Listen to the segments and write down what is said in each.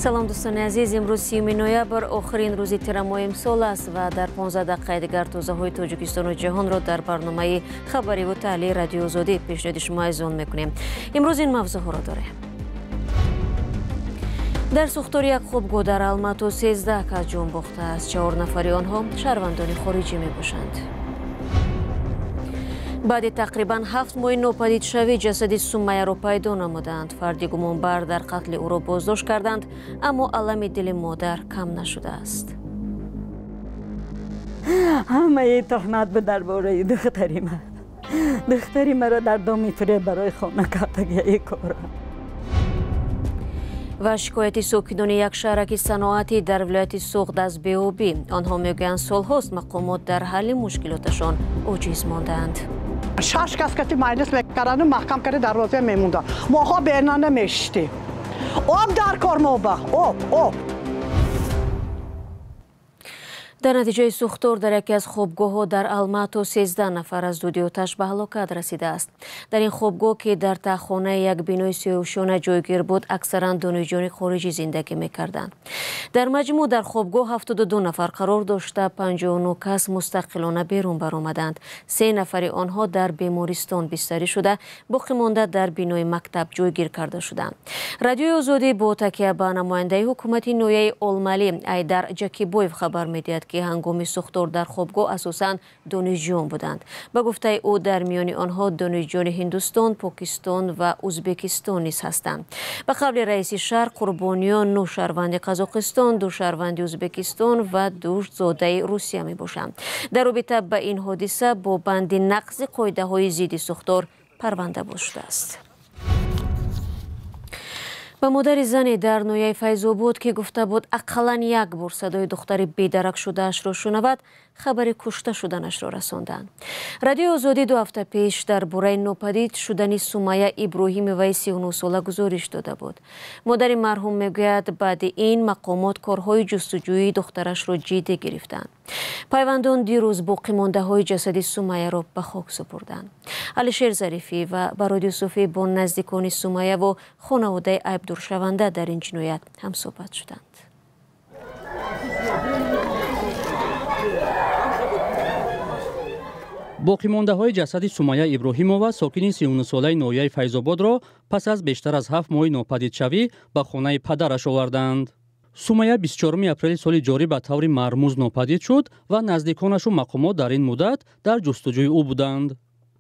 Салом, дӯстони азиз. Имрӯз 30 ноябр, охирин рӯзи тирамоҳи имсол аст ва дар 15 дақиқаи дигар тозаҳои Тоҷикистону ҷаҳонро дар барномаи хабариву таҳлили Радиои Озодӣ пешниҳоди шумо азизон мекунем. Имрӯз ин мавзӯъҳоро дорем. Дар сӯхтори як хобгоҳ дар Алмато 13 кас ҷон бохтааст. 4 нафари онҳо шаҳрвандони хориҷӣ мебошанд. Баъди тақрибан 7 моҳи нопадидшавӣ ҷасади Сумайяро пайдо намуданд. Фарди гумонбар дар қатли ӯро боздошт карданд, аммо алами дили модар кам нашудааст. Ҳамаи туҳмат буд дар бораи духтари ман. Духтари маро дар доми фиреб барои хона кардагии кора. Ва шикояти сокинони як шаҳраки саноатӣ дар вилояти Суғд аз беобӣ. Онҳо мегӯянд, солҳост мақомот дар ҳалли мушкилоташон оҷиз мондаанд. 6 кас кати маҷлис мекардану маҳкам карда дарвоза мемонда. Моҳо берна намешиштем. Об дар кор мо ба об, об. Дар натиҷаи сӯхтор дар яке аз хобгоҳҳо дар Алмато 13 нафар аз дуди оташ ба ҳалокат расидааст. Дар ин хобгоҳ, ки дар таҳхонаи як бинои сиёҳушона ҷойгир буд, аксаран донишҷӯёни хориҷӣ зиндагӣ мекарданд. Дар маҷмӯъ дар хобгоҳ 72 нафар қарор дошта, 59 кас мустақилона берун баромаданд. 3 нафари онҳо дар бемористон бистарӣ шуда, боқӣ монда дар бинои мактаб ҷойгир карда шуданд. Радиои Озодӣ бо такя ба намояндаи ҳукумати ноҳияи Олмалӣ Айдар Ҷакибоев хабар медиҳад, ки ҳангоми сӯхтор дар хобгоҳ асосан донишҷӯён буданд. Ба гуфтаи ӯ, дар миёни онҳо донишҷӯёни Ҳиндустон, Покистон ва Ӯзбекистон низ ҳастанд. Ба қавли раиси шаҳр, қурбониён 9 шаҳрванди Қазоқистон, 2 шаҳрванди Ӯзбекистон ва 2 зодаи Русия мебошанд. Дар робита ба ин ҳодиса бо банди нақзи қоидаҳои зидди сӯхтор парванда боз шудааст. Ба модари зане дар ноҳияи Файзобод, ки гуфта буд ақаллан як бор садои духтари бедарак шудаашро шунавад, хабари кушта шуданашро расонданд. Радиои Озодӣ 2 ҳафта пеш дар бораи нопадид шудани Сумайя Иброҳимоваи 39сола гузориш дода буд. Модари марҳум мегӯяд, баъди ин мақомот корҳои ҷустуҷӯии духтарашро ҷиддӣ гирифтанд. Пайвандон дирӯз боқимондаҳои ҷасади Сумайяро ба хок супурданд. Алишер Зарифӣ ва Барод Юсуфӣ бо наздикони Сумайяву хонаводаи айбдоршаванда дар ин ҷиноят ҳамсӯҳбат шуданд. Боқимондаҳои ҷасади Сумайя Иброҳимова, сокини 39-солаи ноҳияи Файзободро пас аз бештар аз 7 моҳи нопадидшавӣ ба хонаи падараш оварданд. Сумайя 24 апрели соли ҷорӣ ба таври мармуз нопадид шуд ва наздиконашу мақомот дар ин муддат дар ҷустуҷӯи ӯ буданд.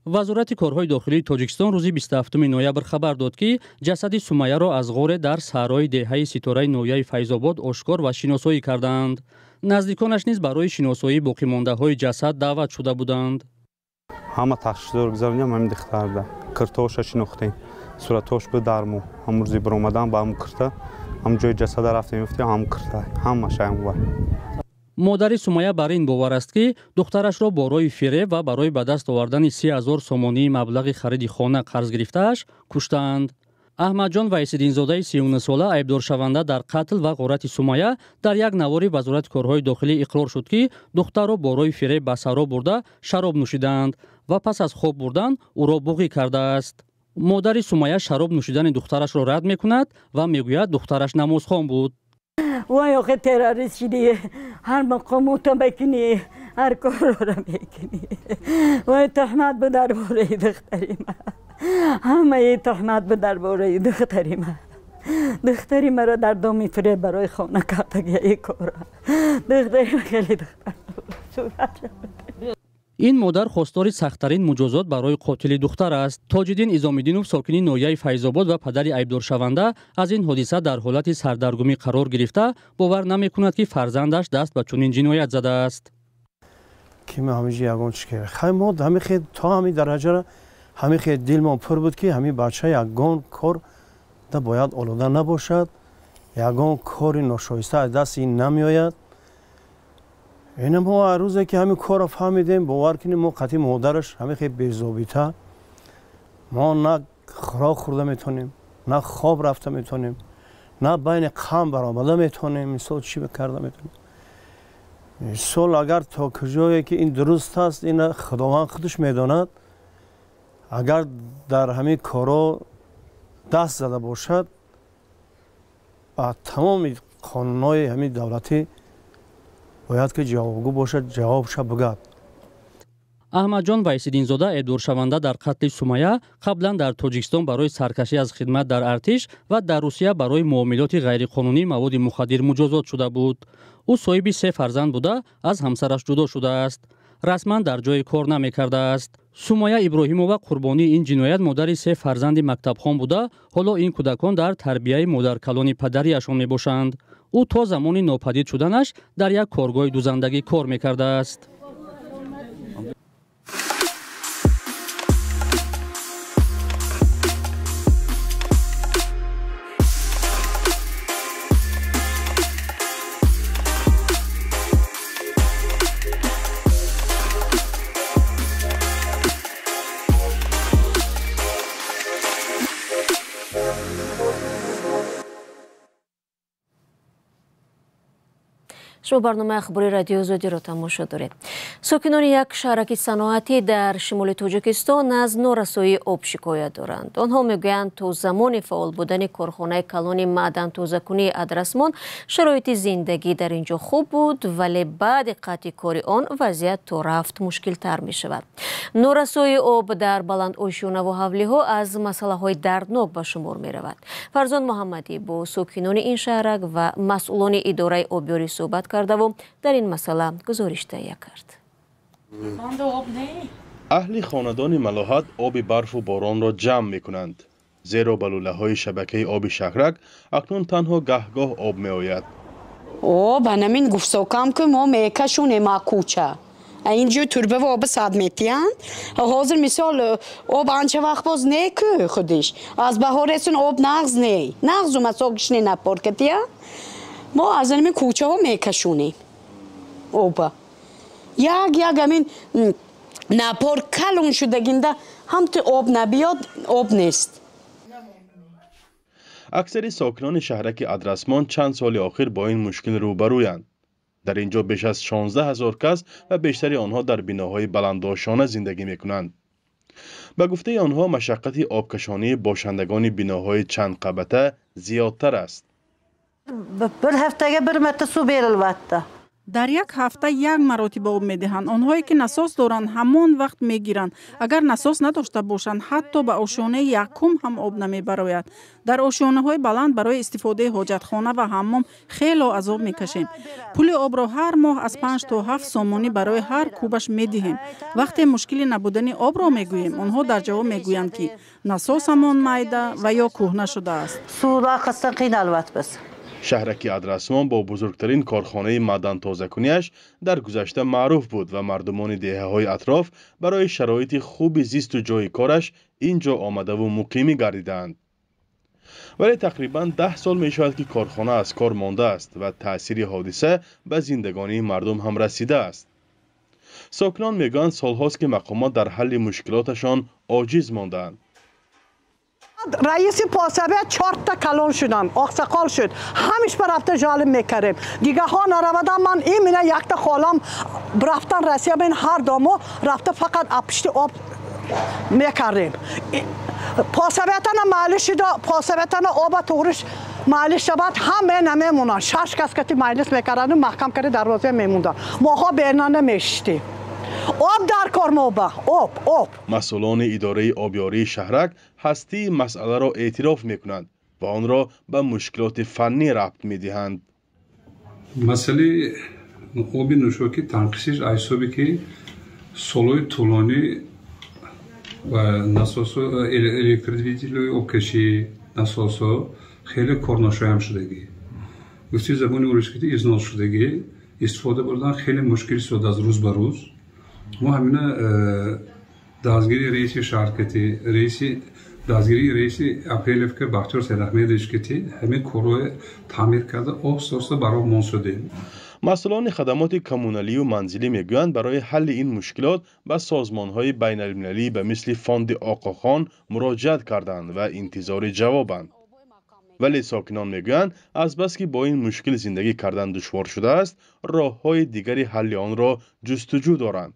Вазорати корҳои дохилии Тоҷикистон рӯзи 27 ноябр хабар дод, ки ҷасади Сумайяро аз ғоре дар саҳрои деҳаи Ситораи ноҳияи Файзобод ошкор ва шиносоӣ кардаанд. Наздиконаш низ барои шиносоии боқимондаҳои ҷасад даъват шуда буданд. Ҳама таҳшидор гузаронидам, ҳамин духтарда киртоша шинохтем, суратош буд дар мо. Ҳамун рӯзи баромадан ба ҳамун кирта, ҳамун ҷои ҷасада рафтем, гуфтем ҳамун кирта, ҳамаша ҳамун вай. Модари Сумайя бар ин бовар аст, ки духтарашро бо роҳи фиреб ва барои ба даст овардани 30 000 сомонии маблағи хариди хона қарз гирифтааш куштаанд. Аҳмадҷон Вайсиддинзодаи 39-сола, айбдоршаванда дар қатл ва ғорати Сумайя, дар як навори Вазорати корҳои дохилӣ иқрор шуд, ки духтарро бо роҳи фиреб ба саҳро бурда шароб нӯшидаанд ва пас аз хоб бурдан ӯро буғӣ кардааст. Модари Сумайя шароб нӯшидани духтарашро рад мекунад ва мегӯяд, духтараш намозхон буд. Вай, охе террорист шидӣ, ҳар мақомота мекунӣ, ҳар корро мекунӣ. Вай, туҳмат буд дар бораи духтари ман. Ҳамаи туҳмат буд дар бораи духтари ман. Духтари маро дар доми фиреб барои хона кардагии кора. Духтари ман хеле духтар буд. Ин модар хостори сахттарин муҷозот барои қотили духтар аст. Тоҷиддин Изомиддинов, сокини ноҳияи Файзобод ва падари айбдоршаванда, аз ин ҳодиса дар ҳолати сардаргумӣ қарор гирифта, бовар намекунад, ки фарзандаш даст ба чунин ҷиноят задааст. Ки ҳамиҷи ягон чӣ ки хай мо ҳамихе то ҳамин дараҷара ҳамихе дилмон пур буд, ки ҳамин бача ягон кор да бояд олуда набошад, ягон кори ношоиста аз дасти ин намеояд. Ина мо ҳар рӯзе ки ҳамин корро фаҳмидем, бовар кунем, мо қатъи модараш ҳамихе безобита, мо на хӯрок хӯрда метавонем, на хоб рафта метавонем, на байни қам баромада метавонем. Мисол, чӣ карда метавонем? Мисол, агар то куҷое ки ин дуруст аст, ина Худованд худаш медонад. Агар дар ҳамин корҳо даст зада бошад, Ба тамоми қонунҳои ҳамин давлатӣ бояд ки ҷавобгӯ бошад, ҷавобша бигӯяд. Аҳмадҷон Вайсиддинзода, эъдоршаванда дар қатли Сумая, қаблан дар Тоҷикистон барои саркашӣ аз хидмат дар артиш ва дар Русия барои муомилоти ғайриқонунии маводи мухаддир муҷозот шуда буд. Ӯ соҳиби се фарзанд буда, аз ҳамсараш ҷудо шудааст. Расман дар ҷои кор намекардааст. Сумая Иброҳимова қурбонии ин ҷиноят модари се фарзанди мактабхон буда, ҳоло ин кӯдакон дар тарбияи модаркалони падарияшон мебошанд. Ӯ то замони нопадид шуданаш дар як коргоҳи дузандагӣ кор мекардааст. Шумо барномаи ахбори Радиои Озодиро тамошо доред. Сокинони як шаҳраки саноатӣ дар шимоли Тоҷикистон аз норасоии об шикоят доранд. Онҳо мегӯянд, то замони фаъол будани корхонаи калони маъдантозакунии Адрасмон шароити зиндагӣ дар ин ҷо хуб буд, вале баъди қатъи кори он вазъият то рафт мушкилтар мешавад. Норасоии об дар баландошёнаву ҳавлиҳо аз масъалаҳои дарднок ба шумор меравад. Фарзон Муҳаммадӣ бо сокинони ин шаҳрак ва масъулони идораи обёрӣ суҳбат кардаву дар ин масъала гузориш таҳия кард. Аҳли хонадони Малоҳат оби барфу боронро ҷамъ мекунанд, зеро ба лӯлаҳои шабакаи оби шаҳрак акнун танҳо гаҳгоҳ об меояд. Об анамин гуфтсокам, ки мо мекашонем кӯча. Инҷо турбаву оби сад метиҳанд. Ҳозир мисол об анча вақт боз не ку худиш. Аз баҳоресун об нағз не. Нағзу масогишне напоркатия. Мо аз анамин кӯчаҳо мекашонем оба. Як як амин напор калон шудагинда ҳамту об набиёд, об нест. Аксари сокинони шаҳраки Адрасмон чанд соли охир бо ин мушкил рӯбарӯянд. Дар ин ҷо беш аз 16 ҳазор кас ва бештари онҳо дар биноҳои баландошона зиндагӣ мекунанд. Ба гуфтаи онҳо, машаққати обкашонии бошандагони биноҳои чандқабата зиёдтар аст. Bir ҳафтага bir марта сув берилватdi. Дар як ҳафта як маротиба об медиҳанд. Онҳое ки насос доранд, ҳамон вақт мегиранд. Агар насос надошта бошанд, ҳатто ба ошёнаи якум ҳам об намебарояд. Дар ошёнаҳои баланд барои истифодаи ҳоҷатхона ва ҳаммом хело азоб мекашем. Пули обро ҳар моҳ аз 5 то 7 сомонӣ барои ҳар кубаш медиҳем. Вақте мушкили набудани обро мегӯем, онҳо дар ҷавоб мегӯянд, ки насосамон майда ва ё кӯҳна шудааст. Шаҳраки Адрасмон бо бузургтарин корхонаи маъдантозакунияш дар гузашта маъруф буд ва мардумони деҳаҳои атроф барои шароити хуби зисту ҷойи кораш ин ҷо омадаву муқимӣ гардидаанд. Вале тақрибан 10 сол мешавад, ки корхона аз кор мондааст ва таъсири ҳодиса ба зиндагонии мардум ҳам расидааст. Сокинон мегӯянд, солҳост, ки мақомот дар ҳалли мушкилоташон оҷиз мондаанд. Раиси посабия чорта калон шудам, оқсақол шуд. Ҳамиш ба рафта жалим мекардем. Дигаҳо наравадан, ман имина якта холам рафтан Россия, мен ҳар домо рафта фақат апишти об мекардем. Посабиятана маълиш шуда, посабиятана оба туғриш маълиш шавад, ҳаме намемонанд. Шаш кас кати маълис мекардану маҳкам карда дарвоза мемонданд. Моҳо берна намешиштем. Об дар кор моба, об, об. Масъулони идораи обёрии шаҳрак ҳастии масъаларо эътироф мекунанд ва онро ба мушкилоти фаннӣ рабт медиҳанд. Масъалаи оби нӯшокӣ танқисиш аз ҳисобе ки солҳои тӯлонӣ ва насосо электродвигателҳои обкашӣ насосо хеле корношоям шудагӣ, гуфти забони урусӣ износ шудагӣ, истифода бурдан хеле мушкил шуд аз рӯз ба рӯз. Мо ҳамина дастгирии раиси шаҳркати, раиси дастгирии раиси Апрелевка Бахтиёр Сайдахмедович кати ҳамин корҳои таъмир карда оҳиста оҳиста бароҳ мон шудем. Масъулони хадамоти коммуналию манзилӣ мегӯянд, барои ҳалли ин мушкилот ба созмонҳои байналмилалӣ ба мисли фонди Оқохон муроҷиат карданд ва интизори ҷавобанд. Вале сокинон мегӯянд, азбаски бо ин мушкил зиндагӣ кардан душвор шудааст, роҳҳои дигари ҳалли онро ҷустуҷӯ доранд.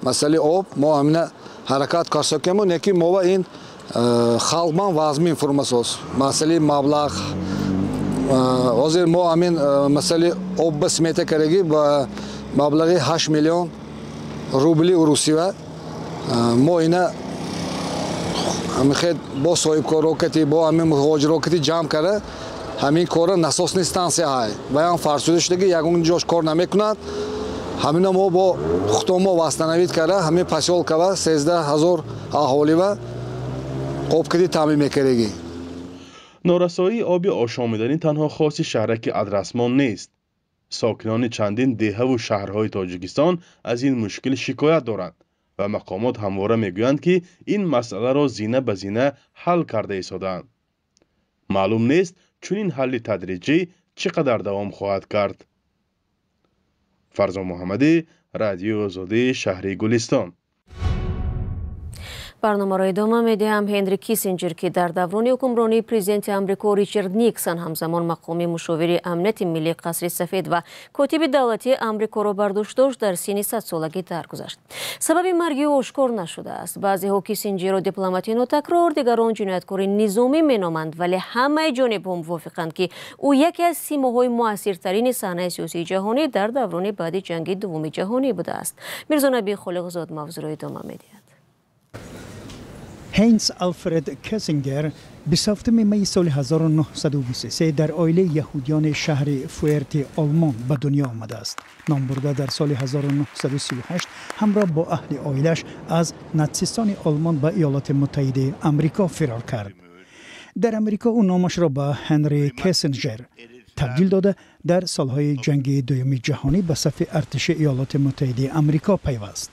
Масъалаи об мо ҳамина ҳаракат карсокему, не ки мо ва ин халқман вазмин фурмасоз. Масъалаи маблағ Ҳозир мо ҳамин масъалаи об ба смета кардагӣ ба маблағи 8 миллион рубли русива. Мо ина ҳамихел бо соҳибкоро кати, бо ҳамин муҳоҷиро кати ҷамъ карда ҳамин кора насосни стансия ҳай ваям фарсуда шудаги, ягон ҷош кор намекунад. Ҳамина мо бо худомо восстановить карда ҳамин посёлкава 13 ҳазор аҳолива об кати таъмин мекардагӣ. Норасоии оби ошомиданӣ танҳо хоси шаҳраки Адрасмон нест. Сокинони чандин деҳаву шаҳрҳои Тоҷикистон аз ин мушкил шикоят доранд ва мақомот ҳамвора мегӯянд, ки ин масъаларо зина ба зина ҳал карда истодаанд. Маълум нест, чунин ҳалли тадриҷӣ чӣ қадар давом хоҳад кард. Фарзон Муҳаммадӣ, Радиои Озодӣ, шаҳри Гулистон. Барномаро идома медиҳам. Ҳенри Киссинҷер, ки дар даврони ҳукмронии президенти Амрико Ричард Никсон ҳамзамон мақоми мушовири амнияти миллии Қасри Сафед ва котиби давлатии Амрикоро бар дӯш дошт, дар синни 100-солагӣ даргузашт. Сабаби марги ӯ ошкор нашудааст. Баъзеҳо Киссинҷерро дипломати нотакрор, дигарон ҷинояткори низомӣ меноманд, вале ҳамаи ҷонибҳо мувофиқанд, ки ӯ яке аз симоҳои муассиртарини саҳнаи сиёсии ҷаҳонӣ дар даврони баъди ҷанги дуввуми ҷаҳонӣ будааст. Мирзонаби Холиқзод мавзӯъро идома медиҳад. Ҳейнс Алфред Кессингер 27 майи соли 1923 дар оилаи яҳудиёни шаҳри Фуэрти Олмон ба дунё омадааст. Номбурда дар соли 1938 ҳамроҳ бо аҳли оилааш аз натсистони Олмон ба Иёлоти Муттаҳидаи Амрико фирор кард. Дар Амрико ӯ номашро ба Ҳенри Кессинҷер табдил дода, дар солҳои ҷанги дуюми ҷаҳонӣ ба сафи артиши Иёлоти Муттаҳидаи Амрико пайваст.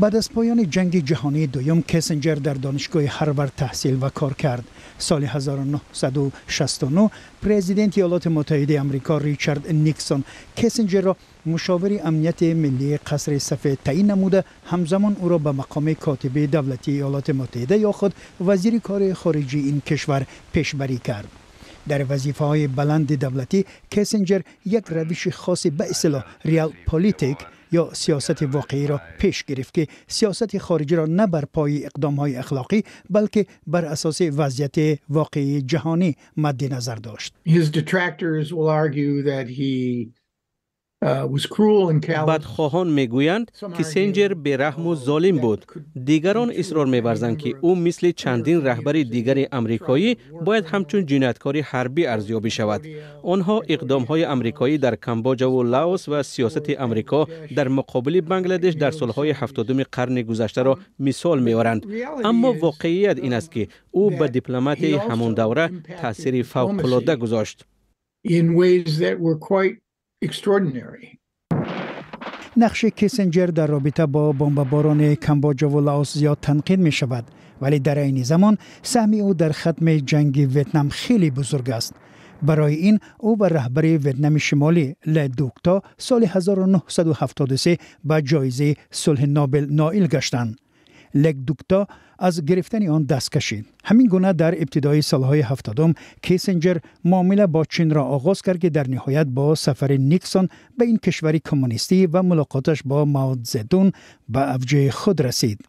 Баъд аз поёни ҷанги ҷаҳонии дуюм Кессинҷер дар донишгоҳи Ҳарвард таҳсил ва кор кард. Соли 1969 президенти Иёлоти Муттаҳидаи Амрико Ричард Никсон Кессинҷерро мушовири амнияти миллии Қасри Сафед таъин намуда, ҳамзамон ӯро ба мақоми котиби давлатии Иёлоти Муттаҳида ё худ вазири кори хориҷии ин кишвар пешбарӣ кард. Дар вазифаҳои баланди давлатӣ Кессинҷер як равиши хоси ба истилоҳ реал политик ё сиёсати воқеиро пеш гирифт, ки сиёсати хориҷиро на бар пои иқдомҳои ахлоқӣ, балки бар асоси вазъияти воқеии ҷаҳонӣ мадди назар дошт. His detractors will argue that he was cruel and callous. Бадхоҳон мегӯянд, Киссинҷер бераҳму золим буд. Дигарон исрор меварзанд, ки ӯ мисли чандин раҳбари дигари амрикоӣ бояд ҳамчун ҷинояткори ҳарбӣ арзёбӣ шавад. Онҳо иқдомҳои амрикоӣ дар Камбоҷаву Лаос ва сиёсати Амрико дар муқобили Бангладеш дар солҳои 70-уми қарни гузаштаро мисол меоранд. Аммо воқеият ин аст, ки ӯ ба дипломатияи ҳамон давра таъсири фавқулодда гузошт. in ways that were quite extraordinary. Нақши Киссинҷер дар робита бо бомбаборони Камбоҷаву Лаос зиёд танқид мешавад, вале дар айни замон саҳми ӯ дар хатми ҷанги Ветнам хеле бузург аст. Барои ин ӯ ба раҳбари Ветнами Шимолӣ Ле Дук То соли 1973 ба ҷоизаи сулҳи Нобел ноил гаштанд. Лек Дукто аз гирифтани он даст кашид. Ҳамин гуна дар ибтидои солҳои 70-ум Киссинҷер муомила бо Чинро оғоз кард, ки дар ниҳоят бо сафари Никсон ба ин кишвари коммунистӣ ва мулоқоташ бо Мао Цзедун ба авҷи худ расид.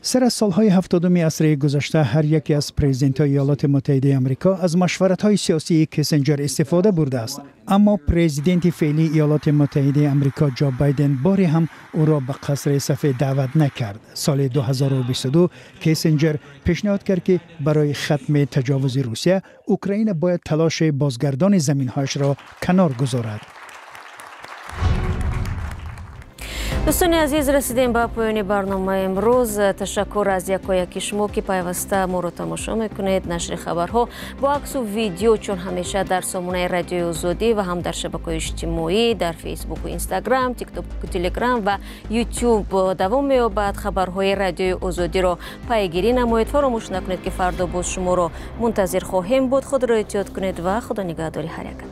Сар аз солҳои 70-уми асри гузашта ҳар яке аз президентҳои Иёлоти Муттаҳидаи Амрико аз машваратҳои сиёсии Киссинҷер истифода бурдааст, аммо президенти феълии Иёлоти Муттаҳидаи Амрико Ҷо Байден боре ҳам ӯро ба Қасри Сафед даъват накард. Соли 2022 Киссинҷер пешниҳод кард, ки барои хатми таҷовузи Русия Украина бояд талоши бозгардони заминҳояшро канор гузорад. Дӯстони азиз, расидем ба поёни барномаи имрӯз. Ташаккур аз якояки шумо, ки пайваста моро тамошо мекунед. Нашри хабарҳо бо аксу видео чун ҳамеша дар сомонаи Радиои Озодӣ ва ҳам дар шабакаҳои иҷтимоӣ, дар Фейсбуку, Инстаграм, Тиктоку, Телеграм ва Ютуб давом меёбад. Хабарҳои Радиои Озодиро пайгирӣ намоед. Фаромӯш накунед, ки фардо боз шуморо мунтазир хоҳем буд. Худро эҳтиёт кунед ва Худо нигаҳдори ҳар якатон.